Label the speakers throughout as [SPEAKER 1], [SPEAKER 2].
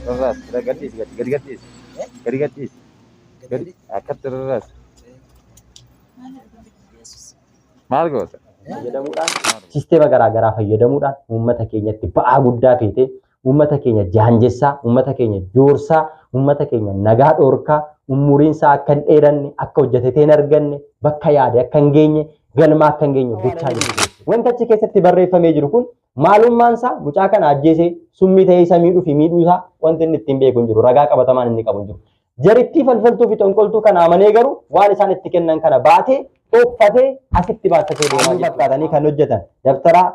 [SPEAKER 1] Rarraas gadhiisi, gadi gadhiisi, gadi gadhiisi, gadi akkatti rarraas. Maal goota?
[SPEAKER 2] Fayyadamuudhaan, sisteema garaa garaa fayyadamuudhaan uummata keenyatti ba'aa guddaa feetee, uummata keenya jaanjessaa, uummata keenya joorsaa, uummata keenya nagaa dhoorkaa, umuriin isaa akka hin dheeranne, akka hojjetatee hin arganne, bakka yaade akka hin geenye, galma akka hin geenye gochaa jiru. Wanta achi keessatti barreeffamee jiru kun maalummaan isaa, mucaa kana ajjeesee summii ta'ee isa miidhuu fi miidhuu isaa wanti inni ittiin beeku hin jiru. Ragaa qabatamaan inni qabu hin jiru. Jarittii falfaltuu fi xonqoltuu kana amanee garuu waan isaan itti kennan kana baatee dhokfatee asitti baattatee deemaa jiru. Fakkaatanii kan hojjetan, dabtaraa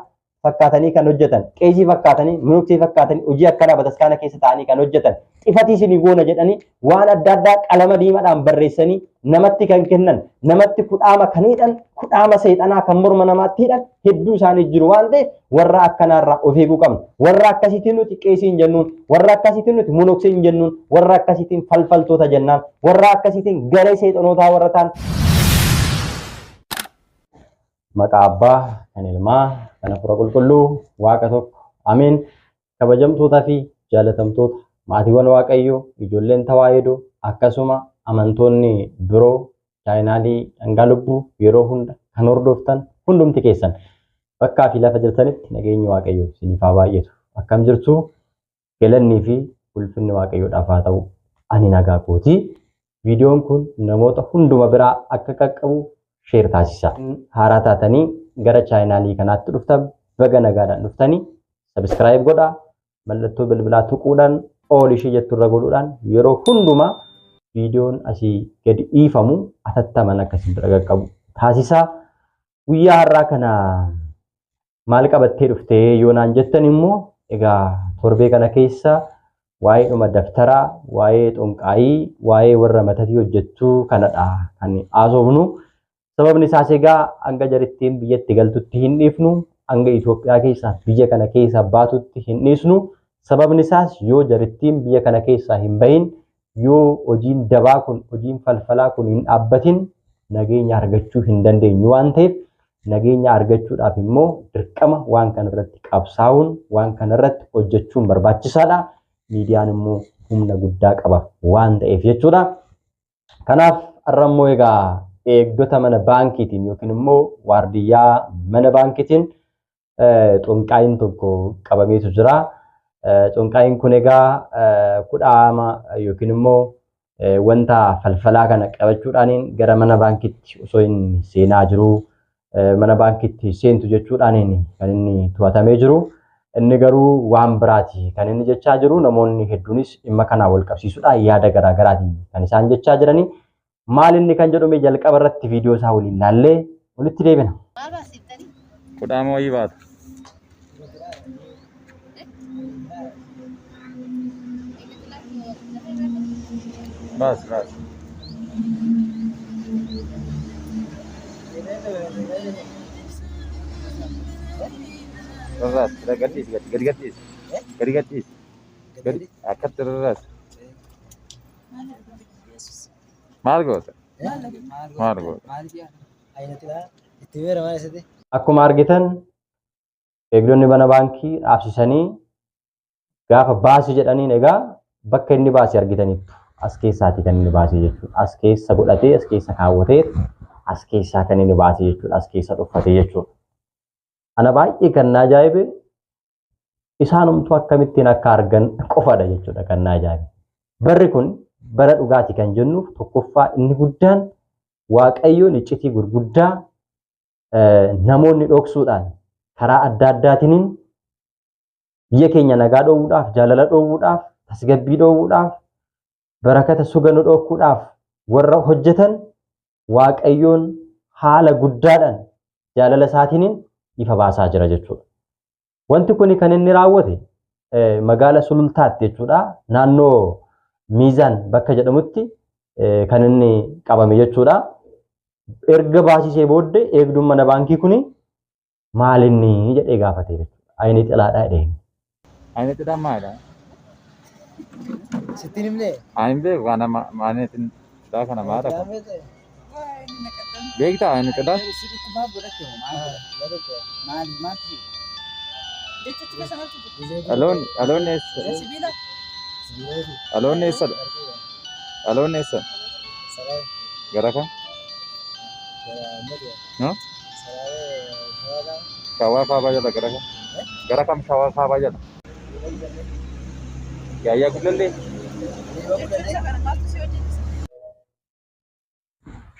[SPEAKER 2] fakkaatanii kan hojjetan, qeesii fakkaatanii, minuksii fakkaatanii, hojii akkanaa bataskaana keessa taa'anii kan hojjetan, xifatii isinii goona jedhanii waan adda addaa qalama diimaadhaan barreessanii namatti kan kennan, namatti kudhaama kan hidhan, kudhaama seexanaa kan morma namaatti hidhan hedduu isaanii jiru waan ta'eef, warra akkanaarraa of eeguu qabna. Warra akkasiitiin nuti qeesii hin jennuun, warra akkasiitiin nuti munoksii hin jennuun, warra akkasiitiin falfaltoota jennaan, warra akkasiitiin garee seexanootaa warra ta'an. Maqaa Abbaa, kan Ilmaa, kan Hafuura Qulqulluu, Waaqa tokko. Ameen. Kabajamtootaa fi jaalatamtoota maatiiwwan Waaqayyoo, ijoolleen Tawaahidoo, akkasuma amantoonni biroo chaayinaalii Dhangaa Lubbuu yeroo hunda kan hordoftan hundumti keessan, bakkaa fi lafa jirtanitti nageenyi Waaqayyoo isiniif haa baay'atu. Akkam jirtu? Galannii fi ulfinni Waaqayyoodhaaf haa ta'u. Ani nagaa kooti. Viidiyoon kun namoota hunduma biraa akka qaqqabu share taasisa. Haaraa taatanii gara chaayinaalii kanaatti dhuftan, baga nagaadhaan dhuftanii. Subscribe godhaa, mallattoo bilbilaa tuquudhaan all ishee jettu irra godhuudhaan yeroo hundumaa viidiyoon asii gadi dhiifamu atattaman akka isin bira qaqqabu taasisaa. Guyyaa har'aa kana maal qabattee dhuftee yoo naan jettan immoo, egaa torbee kana keessa waa'ee dhuma daftaraa, waa'ee xonqaayii, waa'ee warra matatii hojjettuu kanadha kan haasofnu. Sababni isaas egaa hanga jarittiin biyyatti galtutti hin dhiifnu, hanga Itoophiyaa keessaa, biyya kana keessaa baatutti hin dhiisnu. Sababni isaas yoo jarittiin biyya kana keessaa hin bahin, yoo hojiin dabaa kun, hojiin falfalaa kun hin dhaabbatin, nageenya argachuu hin dandeenyu waan ta'eef, nageenya argachuudhaaf immoo dirqama waan kanarratti qabsaa'uun, waan kanarratti hojjechuun barbaachisaadha. Miidiyaan immoo humna guddaa qaba waan ta'eef jechuudha. Kanaaf har'a immoo egaa eegdota mana baankiitiin yookiin immoo waardiyyaa mana baankiitiin xonqaayin tokko qabameetu jira. Xonqaayin kun egaa kudhaama yookiin immoo wanta falfalaa kana qabachuudhaan gara mana baankiitti osoo hin seenaa jiru, mana baankiitti seentu jechuudhaan kan inni to'atamee jiru. Inni garuu waan biraati kan inni jechaa jiru. Namoonni hedduunis dhimma kanaan wal qabsiisuudhaan yaada garaa garaati kan isaan jechaa jiranii. Maal inni kan jedhume, jalqaba irratti viidiyoo isaa waliin laallee walitti deebina.
[SPEAKER 1] Kudhaama wayii baata. Baas, baas. Rarraas gadhiisi, gadi gadhiisi, gadi gadhiisi, gadi akkatti rarraas. Maal goota? Maal goota?
[SPEAKER 2] Akkuma argitan eegdonni mana baankii dhaabsisanii gaafa baasi jedhaniin, egaa bakka inni baase argitaniittu. As keessaati kan inni baase jechuudha. As keessa godhatee, as keessa kaawwatee, as keessaa kan inni baase jechuudha. As keessa dhokfatee jechuudha. Ana baay'ee kan na ajaa'ibe isaanumtuu akkamittiin akka argan qofadha jechuudha kan na ajaa'ibe. Barri kun bara dhugaati kan jennuuf tokkoffaa inni guddaan Waaqayyoon iccitii gurguddaa namoonni dhoksuudhaan karaa adda addaatiin biyya keenya nagaa dhoowwuudhaaf, jaalala dhoowwuudhaaf, tasgabbii dhoowwuudhaaf, barakata suga nu dhokkuudhaaf warra hojjetan Waaqayyoon haala guddaadhaan jaalala isaatiin ifa baasaa jira jechuudha. Wanti kun kan inni raawwate magaala Sulultaatti jechuudha. Naannoo Miizaan bakka jedhamutti kan inni qabame jechuudha. Erga baasisee booddee eegduun mana baankii kuni maal inni jedhee gaafate jechuudha. Ayinii xilaadhaa jedhee.
[SPEAKER 1] Ayinii xilaa maalidha?
[SPEAKER 3] Sittiin himnee?
[SPEAKER 1] Ani hin beeku kana, ayinii xilaa kana maalidha kun? Beektaa ayinii xilaa?
[SPEAKER 3] Si dhukkubaaf godhatte moo maal godhatte? Maali maaltu?
[SPEAKER 1] Dhaloonni eessa?
[SPEAKER 3] Sibiila?
[SPEAKER 1] Dhaloonni eessadha? Dhaloonni eessa? Gara kam? No? Shawaa kaabaa jala gara kam? Gara kam shawaa kaabaa jala? Yaayyaa Gullallee?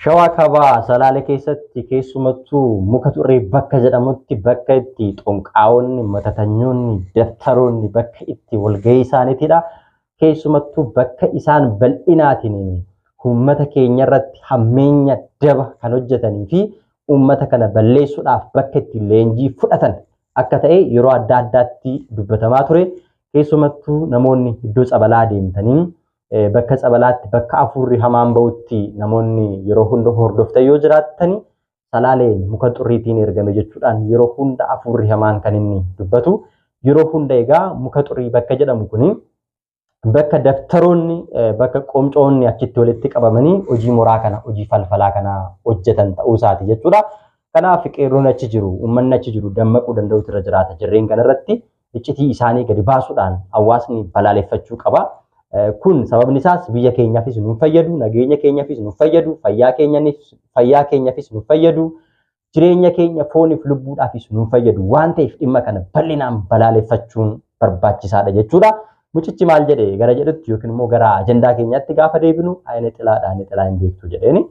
[SPEAKER 2] Shawaa Kaabaa Salaale keessatti keessumattuu muka xurree bakka jedhamutti bakka itti xonqaa'onni, matatanyoonni, daftaroonni bakka itti walgahii isaaniitidha. Keessumattuu bakka isaan bal'inaatiin uummata keenya irratti hammeenya daba kan hojjetanii fi uummata kana balleessuudhaaf bakka itti leenjii fudhatan akka ta'e yeroo adda addaatti dubbatamaa ture. Keessumattuu namoonni iddoo tsabalaa deemtanii bakka tsabalaatti bakka hafuurri hamaan bahutti namoonni yeroo hunda hordoftan yoo jiraattani Salaaleen muka xurriitiin ergame jechuudhaan yeroo hunda hafuurri hamaan kan inni dubbatu. Yeroo hunda egaa muka xurrii bakka jedhamu kuni bakka daftaroonni bakka qomcoonni achitti walitti qabamanii hojii moraa kana hojii falfalaa kana hojjetan ta'uu isaati jechuudha. Kanaaf qeerroon achi jiru uummanni achi jiru dammaquu danda'utu irra jiraata. Jarreen kanarratti iccitii isaanii gadi baasuudhaan hawaasni balaaleffachuu qaba. Kun sababni isaas biyya keenyaafis nu fayyadu, nageenya keenyaafis nu fayyadu, fayyaa keenyaafis nu fayyadu, jireenya keenya fooniif lubbuudhaafis nu fayyadu waan ta'eef dhimma kana bal'inaan balaaleffachuun barbaachisaadha jechuudha. Mucichi maal jedhe gara jedhutti yookiin immoo gara ajandaa keenyaatti gaafa deebinu ayina xilaadha, ayina xilaa hin beektu jedheeni.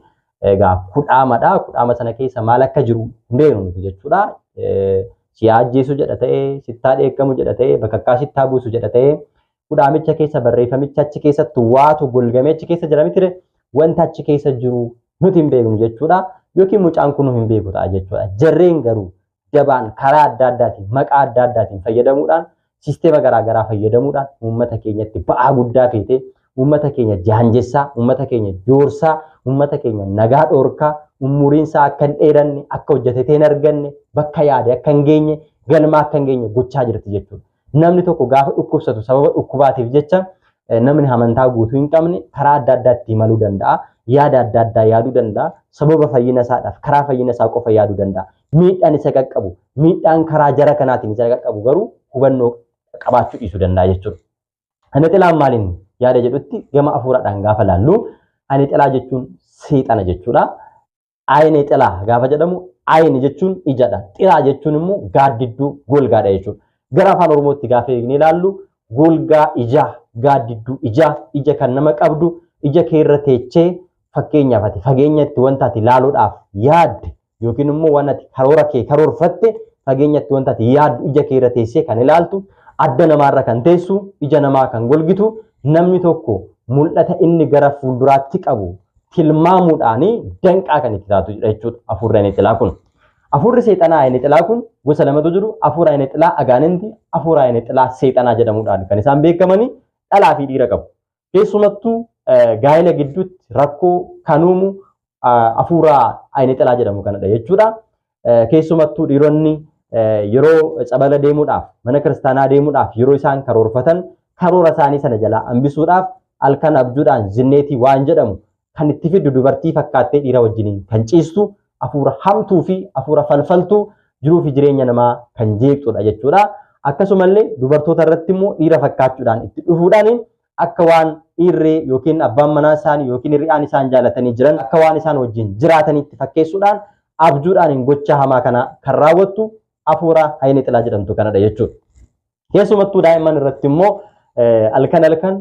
[SPEAKER 2] Egaa kudhaamadha. Kudhaama sana keessa maal akka jiru hin beeknu nuti jechuudha. Si ajjeesu jedha ta'ee, sittaa dheekkamu jedha ta'ee, bakakkaa sittaa buusu jedha ta'ee, kudhaamicha keessa barreeffamicha achi keessatti waatu golgamee achi keessa jira miti wanta achi keessa jiru nuti hin beeknu jechuudha. Yookiin mucaan kun hin beeku ta'a jechuudha. Jarreen garuu dabaan karaa adda addaatiin maqaa adda addaatiin fayyadamuudhaan sisteema garaa garaa fayyadamuudhaan uummata keenyatti ba'aa guddaa feetee uummata keenya jaanjessaa, uummata keenya joorsaa, uummata keenya nagaa dhoorkaa, umuriin isaa akka hin dheeranne, akka hojjetatee hin arganne, bakka yaade akka hin geenye, galma akka hin geenye gochaa jirti jechuudha. Namni tokko gaafa dhukkubsatu sababa dhukkubaatiif jecha namni amantaa guutuu hin qabne karaa adda addaatti imaluu danda'a. Yaada adda addaa yaaduu danda'a. Sababa fayyina isaadhaaf karaa fayyina isaa qofa yaaduu danda'a. Miidhaan isa qaqqabu, miidhaan karaa jara kanaatiin isa qaqqabu garuu hubannoo qabaachuu dhiisuu danda'a jechuudha. Ani xilaan maaliin yaada jedhutti gama hafuuraadhaan gaafa laallu ani xilaa jechuun seexana jechuudha. Ayini xilaa gaafa jedhamu ayini jechuun ijadha. Xilaa jechuun immoo gaaddidduu golgaadha jechuudha. Gara afaan Oromootti gaafa eegnee ilaallu golgaa ijaa, gaaddidduu ijaa, ija kan nama qabdu, ija keerra teechee fakkeenyaaf ati fageenyatti wanta ati ilaaluudhaaf yaadde yookiin immoo waan ati karoora kee karoorfatte fageenyatti wanta ati yaaddu ija keerra teessee kan ilaaltu, adda namaarra kan teessu, ija namaa kan golgitu, namni tokko mul'ata inni gara fuulduraatti qabu tilmaamuudhaan danqaa kan itti taatu jechuudha hafuurri ayina xilaa kun. Hafuurri seexanaa ayina xilaa kun gosa lamatu jiru. Hafuura ayina xilaa agaaninti, hafuura ayina xilaa seexanaa jedhamuudhaan kan isaan beekamanii dhalaa fi dhiira qabu. Keessumattuu gaa'ela gidduutti rakkoo kan uumu hafuura ayina xilaa jedhamu kanadha jechuudha. Keessumattuu dhiironni yeroo tsabala deemuudhaaf, mana kiristaanaa deemuudhaaf yeroo isaan karoorfatan karoora isaanii sana jalaa hambisuudhaaf halkan abjuudhaan zinneetii waan jedhamu kan itti fiddu dubartii fakkaattee dhiira wajjiniin kan ciistu hafuura hamtuu fi hafuura falfaltuu jiruu fi jireenya namaa kan jeeqxudha jechuudha. Akkasumallee dubartoota irratti immoo dhiira fakkaachuudhaan itti dhufuudhaan akka waan dhiirree yookiin abbaan manaa isaanii yookiin hiriyaan isaan jaalatanii jiran akka waan isaan wajjin jiraatanitti fakkeessuudhaan abjuudhaan gocha hamaa kana kan raawwattu hafuura ayina xilaa jedhamtu kanadha jechuudha. Keessumattuu daa'imman irratti immoo halkan halkan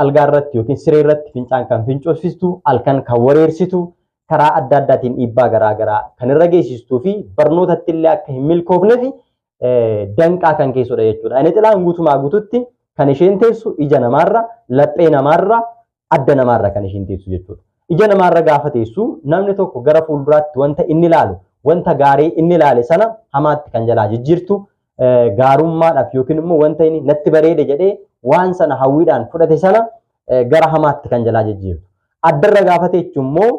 [SPEAKER 2] algaa irratti yookiin siree irratti fincaan kan fincoofsistu, halkan kan wareersitu, karaa adda addaatiin dhiibbaa garaa garaa kan irra geessistuu fi barnootatti illee akka hin milkoofneef danqaa kan keessudha jechuudha. Ayina xilaan guutumaa guututti kan isheen teessu ija namaarra, laphee namaarra, adda namaarra kan isheen teessu jechuudha. Ija namaarra gaafa teessu namni tokko gara fuulduraatti wanta inni ilaalu, wanta gaarii inni ilaale sana hamaatti kan jalaa jijjiirtu, gaarummaadhaaf yookiin immoo wanta inni natti bareede jedhee waan sana hawwiidhaan fudhate sana gara hamaatti kan jalaa jijjiirtu. Addarra gaafa teechu immoo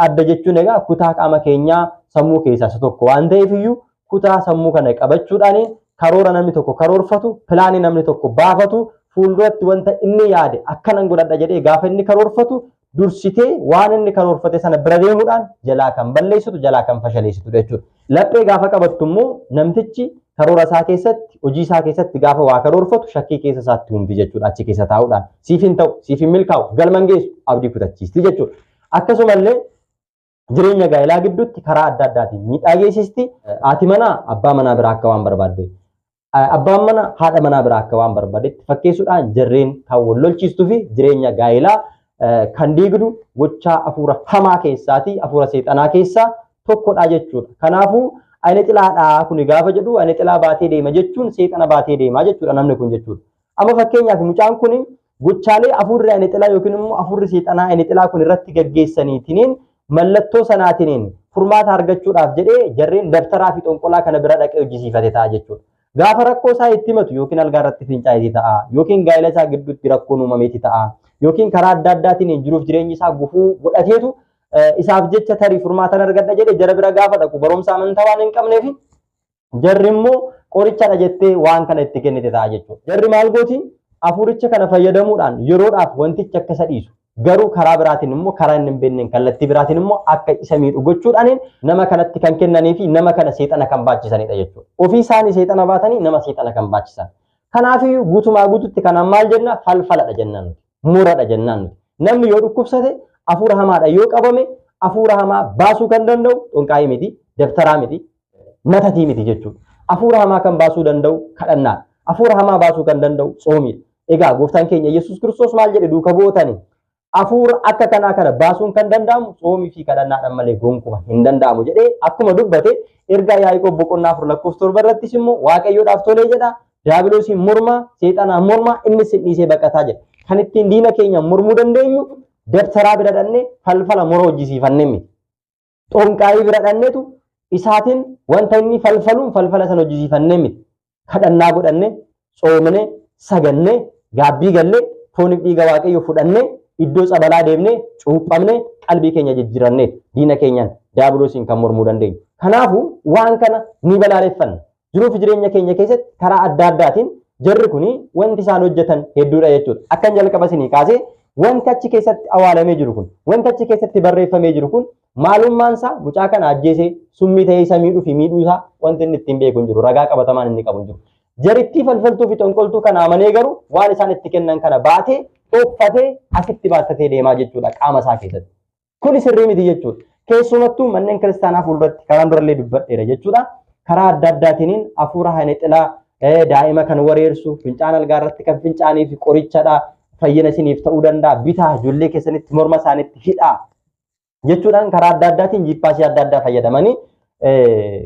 [SPEAKER 2] adda jechuun egaa kutaa qaama keenyaa sammuu keessaa isa tokko waan ta'eef iyyuu kutaa sammuu kana qabachuudhaan karoora namni tokko karoorfatu, pilaanii namni tokko baafatu, fuulduratti wanta inni yaade akkanan godhadha jedhee gaafa inni karoorfatu dursitee waan inni karoorfate sana bira deemuudhaan jalaa kan balleessitu, jalaa kan fashaleessitu jechuudha. Laphee gaafa qabattu immoo namtichi Karoora isaa keessatti, hojii isaa keessatti gaafa waa karoorfatu shakkii keessa isaatti uumti jechuudha achi keessa taa'uudhaan. Siif hin ta'u, siif hin milkaa'u, galma hin geessu, abdii kutachiisti jechuudha. Akkasumallee jireenya gaa'elaa gidduutti karaa adda addaatiin miidhaa geessisti. Haati manaa abbaa manaa biraa akka waan barbaadde, abbaan manaa haadha manaa biraa akka waan barbaadetti fakkeessuudhaan jarreen kan wal lolchiistuu fi jireenya gaa'elaa kan diigdu gochaa hafuura hamaa keessaatii hafuura seexanaa keessaa tokkodha jechuudha. Kanaafuu ayina xilaadhaa kuni gaafa jedhu ayina xilaa baatee deema jechuun seexana baatee deemaa jechuudha namni kun jechuudha. Amma fakkeenyaaf mucaan kun gochaalee hafuurri ayina xilaa yookiin immoo hafuurri seexanaa ayina xilaa kun irratti gaggeessaniitiniin mallattoo sanaatiniin furmaata argachuudhaaf jedhee jarreen dabtaraa fi xonqolaa kana bira dhaqee hojjisiifate ta'a jechuudha. Gaafa rakkoo isaa itti himatu yookiin algaa irratti fincaa'eeti ta'a, yookiin gaa'ela isaa gidduutti rakkoon uumameeti ta'a, yookiin karaa adda addaatiin jiruuf jireenyi isaa gufuu godhateetu isaaf jecha tarii furmaatan argadha jedhee jara bira gaafa dhaqu barumsa amantaa waan hin qabneef jarri immoo qorichadha jettee waan kana itti kennite ta'a jechuudha. Jarri maal gooti? Hafuuricha kana fayyadamuudhaan yeroodhaaf wantichi akka isa dhiisu garuu karaa biraatiin immoo karaa inni hin beekneen kallattii biraatiin immoo akka isa miidhu gochuudhaan nama kanatti kan kennanii fi nama kana seexana kan baachisanidha jechuudha. Ofii isaanii seexana baatanii nama seexana kan baachisan. Kanaafiyyuu guutumaa guututti kanaan maal jenna? Falfaladha jennaan nuti. Muradha jennaan nuti. Namni yoo dhukkubsate hafuura hamaadha yoo qabame hafuura hamaa baasuu kan danda'u xonqaayii miti, dabtaraa miti, matatii miti jechuudha. Hafuura hamaa kan baasuu danda'u kadhannaadha. Hafuura hamaa baasuu kan danda'u tsoomiidha. Egaa gooftaan keenya Yesuus Kiristoos maal jedhe duuka bu'ootanii? Hafuura akka kanaa kana baasuun kan danda'amu tsoomii fi kadhannaadhaan malee gonkuma hin danda'amu jedhee akkuma dubbate ergaa Yaaqoob boqonnaa 4 lakkoofsa 7 irrattis immoo Waaqayyoodhaaf tolee jedha. Diyaabiloosiin mormaa, seexanaan mormaa, innis sin dhiisee baqataa jedha. Kan ittiin diina keenya mormuu dandeenyu dabtaraa bira dhannee falfala mora hojjisiifannee miti. Xonqaayii bira dhanneetu isaatiin wanta inni falfaluun falfala sana hojjisiifannee miti. Kadhannaa godhannee, tsoomnee, sagannee, gaabbii gallee, fooniif dhiiga Waaqayyoo fudhannee, iddoo tsabalaa deemnee, cuuphamnee, qalbii keenya jijjiirannee diina keenyaan diyaabiloosiin kan mormuu dandeenyu. Kanaafuu waan kana ni balaaleffanna. Jiruu fi jireenya keenya keessatti karaa adda addaatiin jarri kuni wanti isaan hojjetan hedduudha jechuudha. Akkan jalqaba isinii kaasee wanti achi keessatti awaalamee jiru kun, wanti achi keessatti barreeffamee jiru kun maalummaan isaa mucaa kana ajjeesee summii ta'ee isa miidhuu fi miidhuu isaa wanti inni ittiin beeku hin jiru. Ragaa qabatamaan inni qabu hin jiru. Jarittii falfaltuu fi xonqoltuu kana amanee garuu waan isaan itti kennan kana baatee dhokfatee asitti baattatee deemaa jechuudha qaama isaa keessatti. Kuni sirrii miti jechuudha. Keessumattuu manneen kiristaanaa fuulduratti karaan durallee dubbadheera jechuudha. Karaa adda addaatiniin hafuura hanexilaa daa'ima kan wareersu, fincaan algaa irratti kan fincaanii fi qorichadha, fayyina isiniif ta'uu danda'a, bitaa ijoollee keessanitti morma isaaniitti hidhaa jechuudhaan karaa adda addaatiin jiippaasii adda addaa fayyadamanii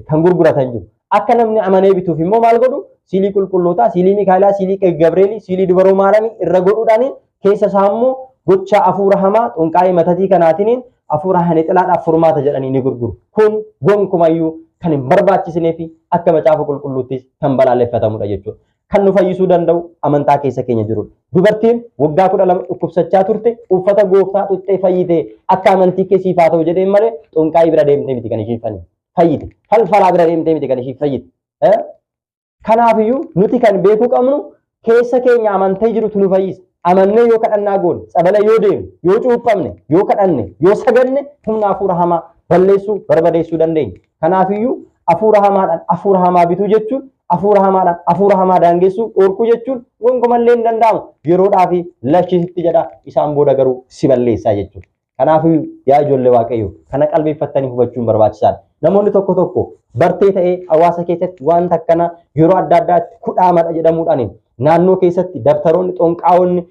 [SPEAKER 2] kan gurguratan jiru. Akka namni amanee bituuf immoo maal godhu? Siilii qulqullootaa, siilii Mikaa'elaa, siilii Gabreelii, siilii dubaroo Maaramii irra godhuudhaan keessa isaa immoo gocha hafuura hamaa xonqaa'ee matatii kanaatiin hafuura hanexilaadhaaf furmaata jedhanii ni gurguru. Kun gonkumayyuu kan hin barbaachisnee fi akka macaafa qulqulluuttis kan balaaleffatamudha jechuudha. Kan nu fayyisuu danda'u amantaa keessa keenya jirudha. Dubartiin waggaa 12 dhukkubsachaa turte uffata gooftaa xuxxee fayyite akka amantii kee siif haa ta'u jedheen malee xonqaa'ii bira deemtee miti kan ishiin fayyite. Falfalaa bira deemtee miti kan ishiin fayyite. Kanaafiyyuu nuti kan beekuu qabnu keessa keenya amantee jirutu nu fayyisa. Amannee yoo kadhannaa goone, tsabala yoo deemne, yoo cuuphamne, yoo kadhanne, yoo saganne humna hafuura hamaa balleessuu, barbadeessuu dandeenya. Kanaafiyyuu hafuura hamaadhaan hafuura hamaa bituu jechuun hafuura hamaadhaan hafuura hamaa daangessuu, dhorkuu jechuun gonkumallee hin danda'amu. Yeroodhaa fi lachisitti jedha isaan booda garuu si balleessaa jechuudha. Kanaafuu yaa ijoollee Waaqayyoo kana qalbeeffattanii hubachuun barbaachisaadha. Namoonni tokko tokko bartee ta'ee hawaasa keessatti wanta akkana yeroo adda addaatti kudhaamadha jedhamuudhaan naannoo keessatti dabtaroonni xonqaa'onni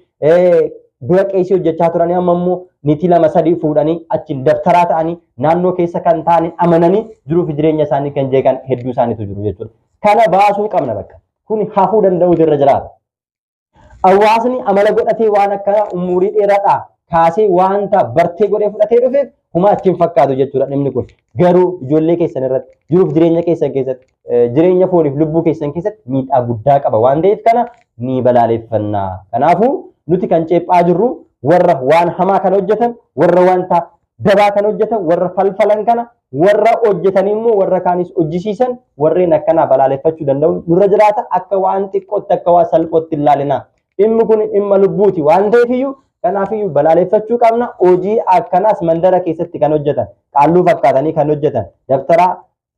[SPEAKER 2] dura qeesii hojjechaa turanii amma immoo niitii 2 3 fuudhanii achiin dabtaraa ta'anii naannoo keessa kan ta'anii amananii jiruu fi jireenya isaanii kan jeeqan hedduu isaaniitu jiru jechuudha. Kana baasuu qabna bakka. Kun hafuu danda'uutu irra jiraata. Hawaasni amala godhatee waan akkanaa umurii dheeraadhaa kaasee wanta bartee godhee fudhatee dhufeef humaa itti hin fakkaatu jechuudha dhimmi kun. Garuu ijoollee keessan irratti jiruuf jireenya keessan keessatti jireenya fooniif lubbuu keessan keessatti miidhaa guddaa qaba waan ta'eef kana ni balaaleffanna. Kanaafuu nuti kan ceephaa jirru warra waan hamaa kan hojjetan, warra wanta dabaa kan hojjetan, warra falfalan kana, warra hojjetanii immoo warra kaanis hojjisiisan warreen akkanaa balaaleffachuu danda'u nurra jiraata. Akka waan xiqqootti akka waan salphootti hin ilaalinaa. Dhimmi kun dhimma lubbuuti waan ta'eefiyyuu kanaafiyyuu balaaleffachuu qabna. Hojii akkanaas mandara keessatti kan hojjetan, qaalluu fakkaatanii kan hojjetan, dabtaraa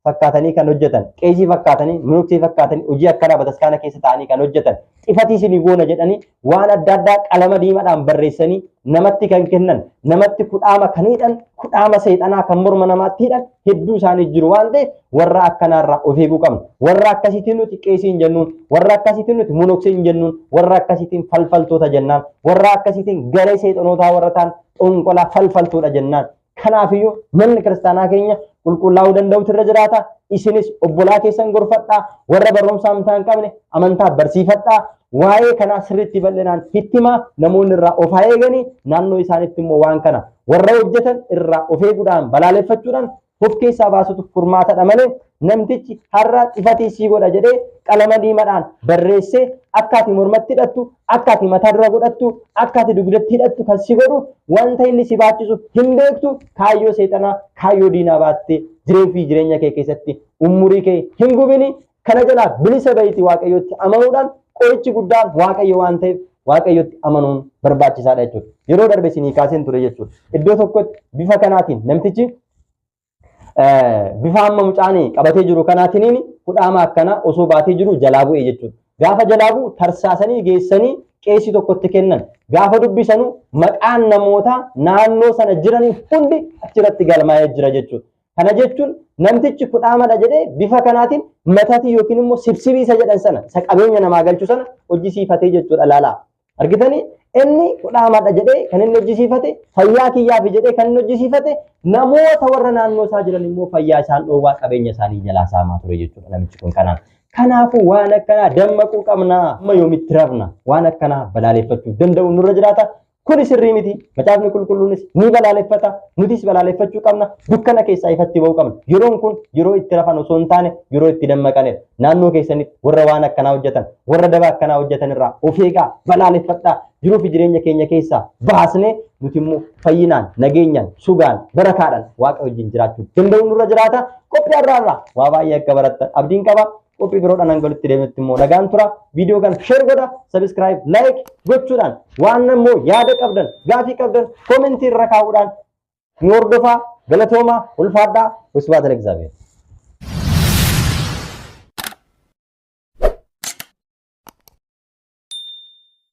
[SPEAKER 2] fakkaatanii kan hojjetan, qeesii fakkaatanii, minoksee fakkaatanii hojii akkanaa bataskaana keessa taa'anii kan hojjetan, xifatii isinii goona jedhanii waan adda addaa qalama diimaadhaan barreessanii namatti kan kennan, namatti kudhaama kan hidhan, kudhaama seexanaa kan morma namaatti hidhan hedduu isaanii jiru waan ta'eef warra akkanaarraa of eeguu qabna. Warra akkasiitiin nuti qeesii hin jennuun, warra akkasiitiin nuti minoksee hin jennuun, warra akkasiitiin falfaltoota jennaan, warra akkasiitiin garee seexanootaa warra ta'an xonqolaa falfaltoota jennaan. Kanaafiyyuu manni kiristaanaa keenya qulqullaa'uu danda'utu irra jiraata. Isinis obbolaa keessan gorfadhaa, warra barumsa amantaa hin qabne amantaa barsiifadhaa. Waa'ee kanaa sirriitti bal'inaan hittimaa namoonni irraa of haa eeganii naannoo isaaniitti immoo waan kana warra hojjetan irraa of eeguudhaan balaaleffachuudhaan of keessaa baasutu furmaatadha malee namtichi har'a xifatii sii godha jedhee qalama diimaadhaan barreessee akka ati mormatti hidhattu, akka ati mataa dura godhattu, akka ati dugdatti hidhattu kan si godhu wanta inni si baachisu hin beektu kaayyoo seexanaa kaayyoo diinaa baattee jiruu fi jireenya kee keessatti umurii kee hin gubini. Kana jalaa bilisa bahiiti Waaqayyotti amanuudhaan qorichi guddaan Waaqayyo waan ta'eef Waaqayyotti amanuun barbaachisaadha jechuudha. Yeroo darbe isinii kaaseen ture jechuudha. Iddoo tokkotti bifa kanaatiin namtichi bifa amma mucaan qabatee jiru kanaatiin kudhaama akkanaa osoo baatee jiru jalaa bu'e jechuudha. Gaafa jalaa bu'u tarsaasanii geessanii qeesii tokkotti kennan. Gaafa dubbisanu maqaan namoota naannoo sana jiranii hundi achirratti galmaa'ee jira jechuudha. Kana jechuun namtichi kudhaamadha jedhee bifa kanaatiin matatii yookiin immoo sibsibii isa jedhan sana isa qabeenya namaa galchu sana hojjisiifatee jechuudha laalaa. Argitanii inni kudhaamadha jedhee kan inni hojjisiifate fayyaa kiyyaafi jedhee kan inni hojjisiifate namoota warra naannoo isaa jiran immoo fayyaa isaan dhoowwaa qabeenya isaanii jalaa saamaa ture jechuudha namichi kun kanaan. Kanaafuu waan akkanaa dammaquu qabna. Amma yoomitti rafna? Waan akkanaa balaaleffachuu danda'u nurra jiraata. Kuni sirrii miti. Macaafni qulqulluunis ni balaaleffata. Nutis balaaleffachuu qabna. Dukkana keessaa ifatti ba'uu qabna. Yeroon kun yeroo itti rafan osoo hin taane yeroo itti dammaqanidha. Naannoo keessanitti warra waan akkanaa hojjetan, warra daba akkanaa hojjetan irraa of eegaa, balaaleffadhaa. Jiruu fi jireenya keenya keessaa baasnee nuti immoo fayyinaan, nageenyaan, sugaan, barakaadhaan Waaqa wajjin jiraachuu danda'u nurra jiraata. Qophii har'aa irraa waa baay'ee akka barattan abdiin qaba. Qophii biroodhaan hanga walitti deebinutti immoo nagaan tura. Viidiyoo kana share godha, subscribe, like gochuudhaan waan immoo yaada qabdan, gaafii qabdan koomentii irra kaa'uudhaan nu hordofaa. Galatoomaa, ulfaadhaa, wasbaata ለእግዚአብሔር.